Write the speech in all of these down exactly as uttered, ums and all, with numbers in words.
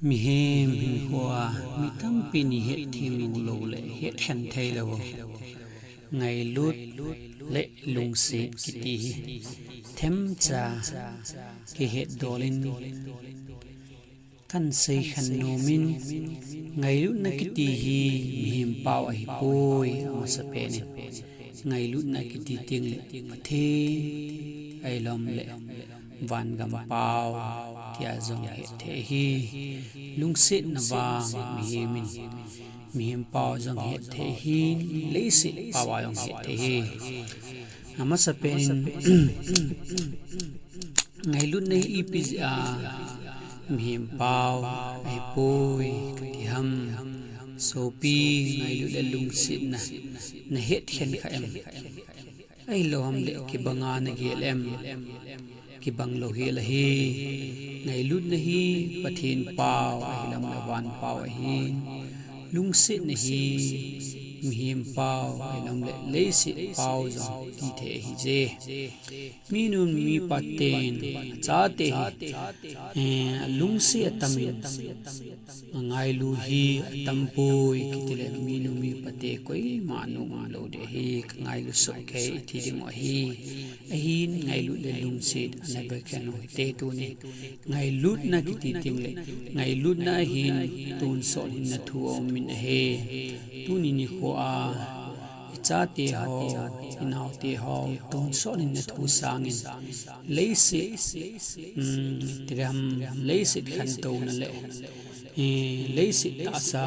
Mihem hinkhoa mi tampi in het them lou le het khen thei lou ngailut le lungset kiti hi themcha kihet dol in kan sei khen nom in, ngailutna kiti hi mihem pau ahipoi, amasapen in ngailutna kiti teng le Pathen ahilou le vangam pau tia jong het thei ahi. Lungsetna vang mihem in mihem pau jong het thei ahi, leiset pau a jong het thei ahi. Amasapen in ngailutna hi ipi jeh a mihem pau ahipoi kati ham? Sopi, ngailut le lungsetna na het khen kha em? Ahilou ham le kibanga na gel em? Kibang lou hel ahi. Ngailutna hi Pathen pau ahilou le van pau ahin, lungsetna hi mihem pau ahilou le leiset pau jong ti thei ahije. Minu mipa ten achate hi, eh, lungset atam in, angailu hi atampoi kiti le minu mipa te koima nom lou ding ahi, ka ngailu soh kei iti ding ahi. Ahin ngailut le lungset ana bol khen u hite tuni. Ngailutna kiti teng le ngailutna ahin tonsot hinna thu aum in ahi. Tuni nikho a ichate ho, inaote ho, tonsot hinna thu sangin leiset, um, tiram, leiset khantouna le, eh, leiset tahsa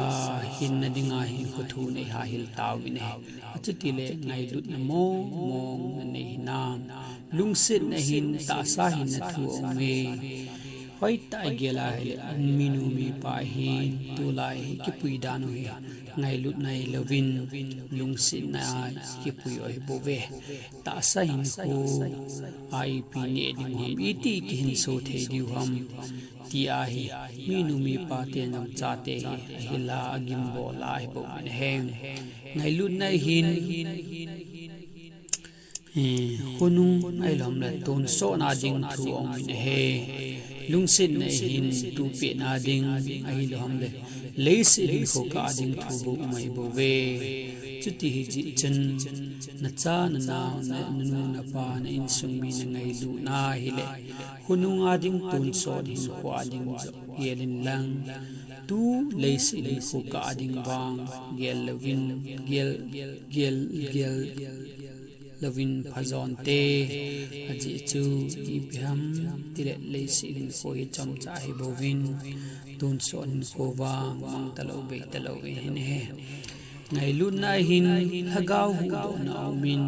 hinna dinga hinkho thu nei hahil tauvin ahi. Achuti le ngailutna mong mong na nei hinam? Lungsetna hin tahsa hinna thu aum e. Hoitah a igel a hile minu mipa hin tulai hi kipui dan u hi ngailutna hilouvin lungsetna a kipui u ahibouve. Tahsa hinkho a ipi neh ding ham, iti kihinso thei diu ham ti ahi. Minu mipa ten jong chate hi ahil a agimbol a ahibou in ahi. Ngailutna hin, eh, khonung ahilou le tonsotna ding thu aum in ahi. Lungsetna hin tupehna ding ahilou le leiset hinkho kah ding thu bou um ahibouve. Chuti hijeh chun nacha, nanao, na, nanu, napa, na insung mi na ngailutna hile khonung a ding tonsot hinkho a ding joh gel in lang, tu leiset hinkho kah a ding vang gel louvin, gel, gel, gel louvin phajon te. Ajeh chu ipi ham tile leiset hinkho hi chomcha ahibouvin, tonsot hinkho vang mang talou, bei talou ahin ahi. Ngailutna hin lhagao huhdohna aum in,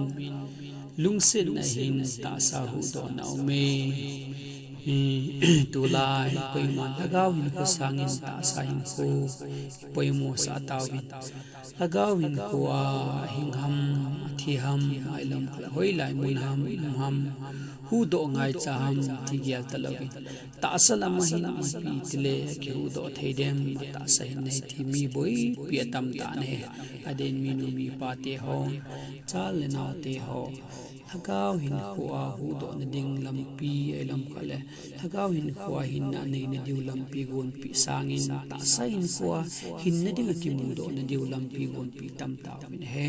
lungsetna hin tahsa huhdohna aum e. Tulai koiman lhagao hinkho sangin tahsa hinkho ipoimo sah tauvin. Lhagao hinkho a ahing ham, athi ham, ahilou le hoilai mun ham, um ham, huhdoh ngaicha ham ti gel talouvin. Tahsa lam a hin ipi tile kihuhdoh thei dem, tahsa hinna hi ti mi boipi atam tan ahi. Adeh in minu mipa te ho, cha le nao te ho, lhagao hinkho a huhdohna ding lampi ahilou le lhagao hinkho a hinna neina diu lampi gonpeh sangin tahsa hinkho a hinna ding a kimudohna diu lampi gonpeh tam tauvin ahi.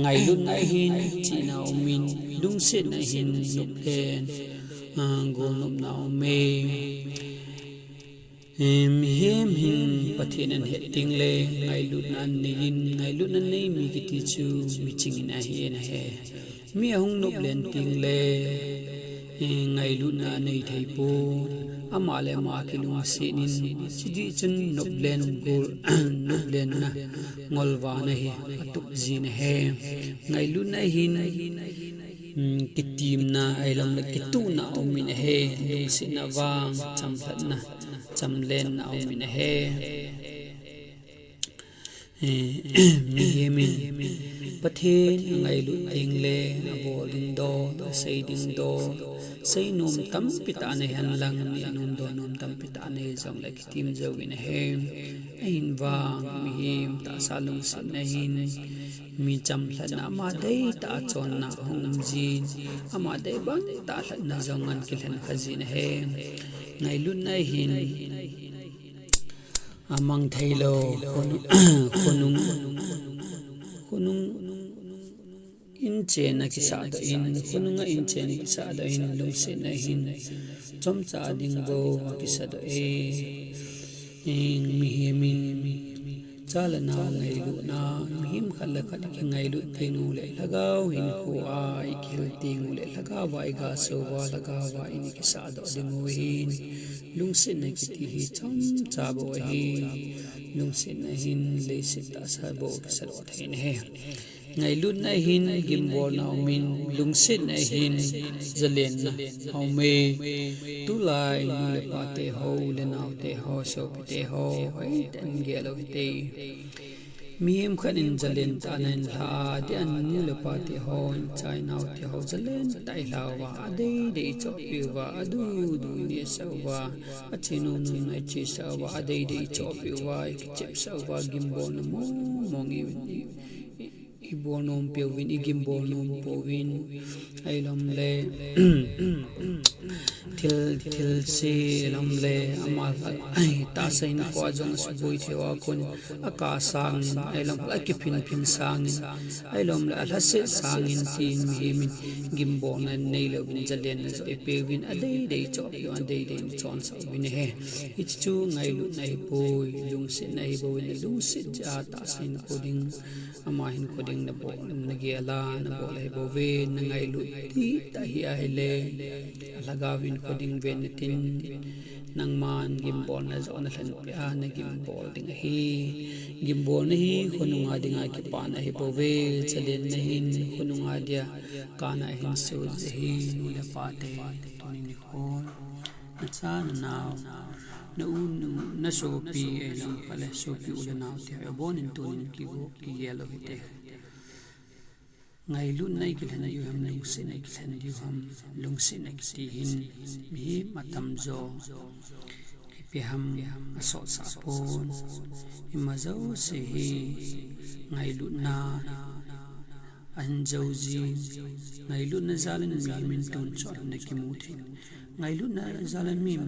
Ngailutna hin chihna um in, lungsetna hin noplen, ah, golnopna um e. Eh, mihem hin Pathen ahet teng le ngailutna anei in, ngailutna nei mi kiti chu miching in ahi in ahi. Mi ahung noplen teng le, eh, ngailutna anei thei pon, ama le ama kilungset in, chujeh chun noplen gol, noplenna ngolvana hi atup jin ahi. Ngailutna hin, um, kitimna ahilou le kituhna um in ahi. Lungsetna vang chamlhatna, chamlenna um in ahi. Eh, mihem in Pathen angailut teng le abol ding dol, asei ding dol, seinom tampi tah anei henlang, mi anom dol nom tampi tah anei jongle kitim jouvin ahi. Ahin vang mihem tahsa lungsetna hin mi chamlhatna, ama deitah a chonna hung um jin, ama deibang tah lhatna jong ngan kilhen kha jin ahi. Ngailutna hin Amang theilou khonung, khonung, khonung in chen akisah doh in, khonung a in chen akisah doh in, lungsetna hin chomcha ding bou akisah doh e. Mihem in cha le nao ngailutna, mihem khat le khat ikingailut teng uleh lhagao hinkho a ikihil teng uleh lhagao a igasah uva, lhagao a in ikisah doh ding u ahin, lungsetna kiti hi chomcha bou ahi. Lungsetna hin leiset tahsa bou kisah doh thei ahi. Ngailutna hin gimbolna aumin, lungsetna hin zalenna aume. Tulai nu le pa te ho, u le nao te ho, sopi te ho, hoitah in gel u hite. Mihem khat in zalen tah in alha, adeh a nu le pa te ho, icha inao te ho zalen tah in alha uva, adei dei ichohpeh uva, adu du in isah uva, ache nom nom in ichesah uva, adei dei ichohpeh uva, ikichepsah uva, gimbolna mong mong i, i, ibol nom pouvin, igimbol nom pouvin, ahilou le thil, thilse, ahilou le ama tahsa hinkho a jong asuboi thei uva kon, akah sangin, ahilou le akiphin phin sangin, ahilou le alhaset sangin, tin mihem in gimbolna neilouvin zalenna joh ipeuvin, adei dei ichohpeh uvin, adei dei in ichonsah uvin ahi. Hiche chu ngailutna ahipoi, lungsetna ahi bou in, lungset jeh a tahsa hinkho ding, ama hinkho ding nabol, nagel a nabol ahi bouve. Nangailut dihtah hih ahile, alhagao hinkho ding ven natin, nangman gimbolna joh nalhenpeh a nagimbol ding ahi. Gimbolna hi khonung a dinga kipana ahi bouve. Zalenna hin khonung a dia kana ahin soh ji ahi. Nu le pa te, tuni nikhon nacha nanao, na u, na sopi, ahilou le sopi u le nao te ho, abonin tunin kigo, kigel u hite. Ngailutna ikilhen diu ham, lungsetna ikilhen diu ham? Lungsetna kiti hin mihem atamjo ipi ham asotsah pon. Ima jouse hi ngailutna ahin jou jin, ngailutna jal in mihem in tonsot lhinna kimu thei. Ngailutna jal in mihem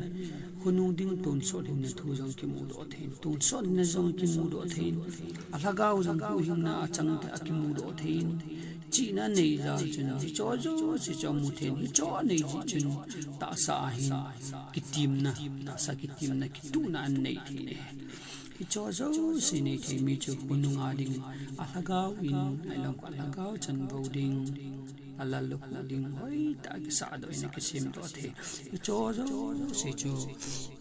khonung ding tonsot lhinna thu jong kimudoh thei in, tonsot lhinna jong kimudoh thei in, alhagao jong huhhingna achang tah a kimudoh thei in, chihna anei jal chun hicheho jouse chu amu thei in, hicheho anei jeh chun tahsa a hin kitimna, tahsa kitimna, kituhna anei thei in ahi. Hicheho jouse nei thei mi chu khonung a dingin alhagao in, ahilou le alhagao chanvou ding, alal lukhuh ding hoitah a kisahdoh in akisemdoh thei. Hicheho jouse chu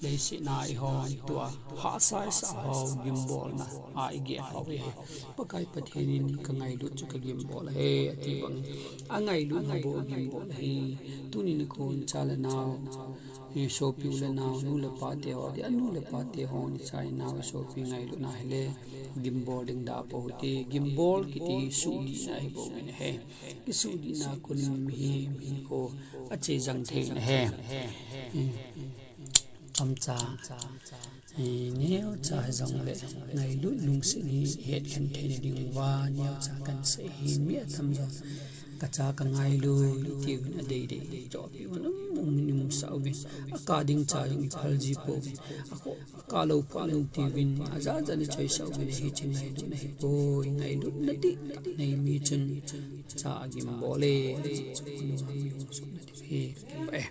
leiset a eihon tua hahsa isah ho gimbolna a igel ho ahi. Pakai Pathen in kangailut chu kagimbol ahi ati bangin, angailut ho bou agimbol ahi. Tuni nikhon cha le nao, isopi u le nao, nu le pa te ho, adeh a nu le pa te hon icha inao isopi ngailutna hile, gimbol ding da pou hite. Gimbol kiti hi suhdihna ahi bouvin ahi. Kisuhdihna kon in mihem hinkho ache jang thei in ahi. Chomcha, neocha hijongle ngailut lungset hi hetkhen theina diuva neocha kahin sei ahin, mi atamjo kacha kangailu itiuvin adeidei chohpeh uvin um, um, umsah uvin, akah ding cha jong iphal ji pouvin, akah lou phat lou tiuvin ajat jat in achoisah uvin, hiche ngailutna ahipoi. Ngailutna dihtah nei mi chun cha agimbol e, ajeh chu khonunga mi hung sohna ding ahi.